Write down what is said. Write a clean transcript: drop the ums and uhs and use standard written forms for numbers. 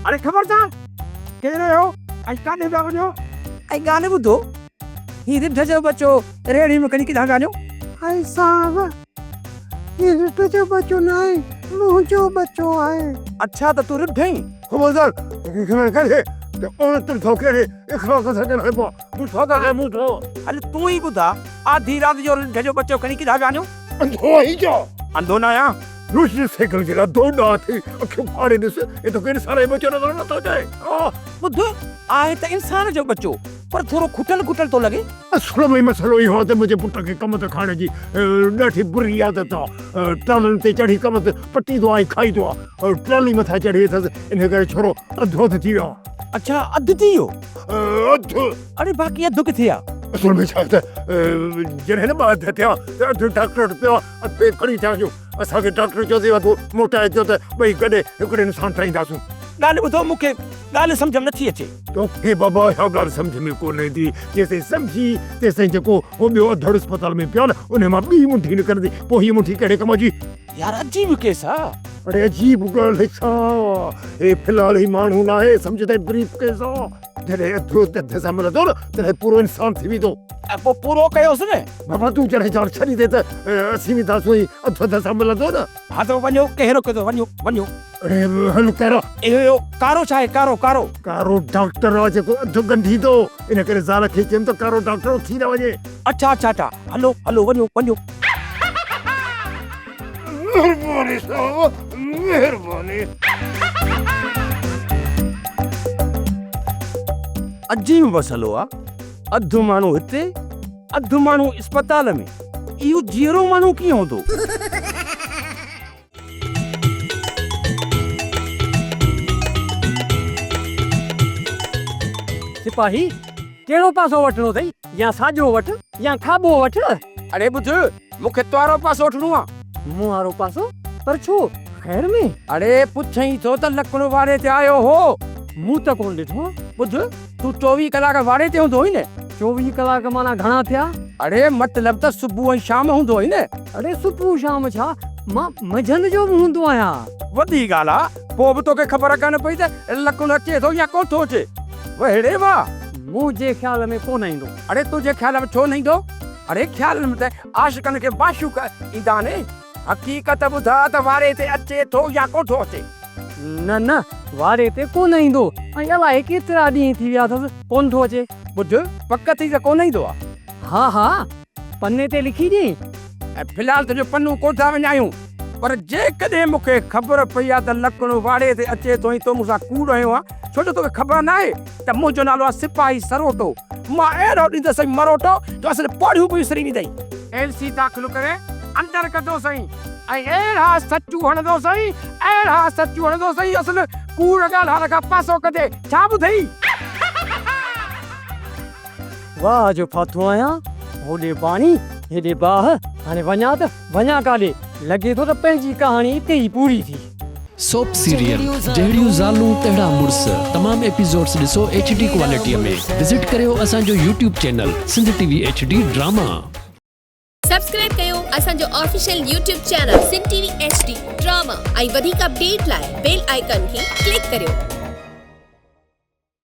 اڙي خبردار! ڪير آهيو ۽ ڪاڏي پيا وڃو؟ ۽ ڳالهه ٻڌو، هي رڍ جو ٻچو ريڙهي ۾ کڻي ڪيڏانهن پيا وڃو؟ ۽ صاحب، هي رڍ جو ٻچو ناهي، منهنجو ٻچو آهي. اڇا ته تون رڍ آهين؟ خبردار! خبر ڪڍي ته عورتن سان ڪهڙي اخلاق سان ڳالهائبو آهي. تون ڇا ڳالهائين مون سان؟ هل تون ئي ٻڌاء، آڌي رات جو رڍ جو ٻچو کڻي ڪيڏانهن پيا وڃو؟ انڌو آهين ڇا؟ انڌو نه آهيان. روشني سائيڪل جي لاء دو ڏانهن ٿي اکيون ڦاڙي ڏس، هي توکي انسان جو ٻچو نظر نٿو اچي؟ ٻڌ، آهي ته انسان جو ٻچو، پر ٿورو کٽل کٽل ٿو لڳي. اصل ۾ مسئلو اهو آهي ته منهنجي پٽ کي ڪمند کائڻ جي ڏاڍي بري عادت آهي. ٽالن تي چڙهي ڪمند پٽيندو آهي ۽ کائيندو آهي. ٽالي مٿان چڙهي اٿس، انهيء ڪري ڇورو اڌو اڌ ٿي ويو آهي. اڇا اڌ ٿي ويو؟ اڌ. اڙي باقي اڌ ڪٿي آ؟ اصل ۾ ڇا آهي ته جڏهن نه ٻه اڌ ٿيا ته اڌ ڊاڪٽر وٽ پيو آهي، اڌ پي کڻي ٿيا اچون. اسان کي ڊاڪٽر چيو ته اڌ موٽائي اچو ته ٻئي گڏي هڪڙي انسان ٺاهينداسون. ڳالهه ٻڌو مون کي ڳالهه سمجهه ۾ نٿي اچي. توکي بابا اها ڳالهه سمجهه ۾ ڪونه ايندي. جيستائين سمجهي تيستائين جيڪو هو ٻيو اڌڙ اسپتال ۾ پيو آهي نه انهي مان ٻي منڍي نڪرندي پوء هيء منڍي ڪهڙي ڪم جي؟ يار عجيب ڪيس آ. اڙي عجيب ڳالهه ڇا؟ هي في الحال هي ماڻهو ناهي سمجهه ته بريف ڪيس آ. جڏهن اڌ اڌ سان ملندو نه تڏهن پورو انسان ٿي ويندو. ۽ پوء پورو ڪيوس نه. بابا تون جڏهن جان ڇڏيندين ته اسين وينداسون ۽ اڌ اڌ سان ملندو نه. ها ته وڃو ڪنهن روڪيو ته وڃو وڃو. اڙي هل ڪارا. اهو ڪارو ڇا آهي ڪارو ڪارو. ڪارو ڊاڪٽر آ جيڪو اڌ ڳنڍيندو ان ڪري زال کي چيم ته ڪارو ڊاڪٽر اٿي نه وڃي. اڇا اڇا اڇا هلو هلو وڃو وڃو. مهرباني صاحب مهرباني. عجيب مسئلو آ اڌ ماڻهو هتي اڌ ماڻهو اسپتال ۾ اهو جيئرو ماڻهو ڪيئن هوندو. سپاهي، ڪهڙو پاسو وٺڻو اٿئي، يا ساڄو وٺ يا کاٻو وٺ. اڙي ٻڌ، مون کي توارو پاسو وٺڻو آ. مون وارو پاسو؟ پر ڇو؟ خير ۾؟ اڙي پڇئين ٿو ته لڪڻ واڙي تي آيو هو. مون ته ڪونه ڏٺو. ٻڌ، تون 24 ڪلاڪ واڙي تي هوندو هئين نه؟ 24 ڪلاڪ معنيٰ گهڻا ٿيا؟ اڙي مطلب ته صبح ۽ شام هوندو هئين نه؟ اڙي صبح شام ڇا، مان منجهند جو به هوندو آهيان. وڏي ڳالهه آ، پوء به توکي خبر ڪانه پئي ته لڪڻ اچي ٿو يا ڪونه ٿو اچي. وهڙي واهه! منهنجي خيال ۾ ڪونه ايندو. اڙي تنهنجي خيال ۾ ڇو نه ايندو؟ اڙي خيالن ۾ ته عاشقن کي معشوق ايندا آهن. حقيقت ٻڌاء ته واري تي اچي ٿو يا ڪونه ٿو اچي؟ نه نه واري تي ڪونه ايندو ۽ الائي ڪيترا ڏينهن ٿي ويا اٿس ڪونه ٿو اچي. ٻڌ، پڪ ٿي ته ڪونه ايندو آ. ها ها، پني تي لکي ڏئين. ۽ في الحال تنهنجو پنو ڪونه ٿا وڃايون، پر جيڪڏهن مون کي خبر پئي آ ته لڪڻو واڙي تي اچي ٿو ۽ تو مون سان ڪوڙ هنيو آ، ڇو جو توکي خبر ناهي ته منهنجو نالو آ سپاهي سروٽو، مان اهڙو ڏيندس مروٽو جو اصل پوڙهيون به وسري ويندئي. ايل سي داخل ڪري اندر ڪندوسئين ۽ اهڙا سچون هڻندوسئين، اهڙا سچون هڻندوسئين جو اصل ڪوڙ ڳالهائڻ کان پاسو ڪندي. ڇا ٻڌئي؟ واهه جو ڦاٿو آهيان، هوڏي پاڻي، هيڏي باهه، هاڻي وڃان ته وڃان ڪاڏي؟ لڳي ٿو ته پنهنجي ڪهاڻي اتي ئي پوري ٿي. سوپ سيريل جهڙيون زالون تهڙا مڙس تمام ايپيسوڊس ڏسو ايڇ ڊي ڪوالٽي ۾ وزٽ ڪريو اسان جو YouTube channel Sindh T V H D drama. Subscribe ڪيو اسان جو official YouTube channel Sindh T V H D drama ۽ وڌيڪ اپڊيٽ لاء بيل آئيڪان کي ڪلڪ ڪريو.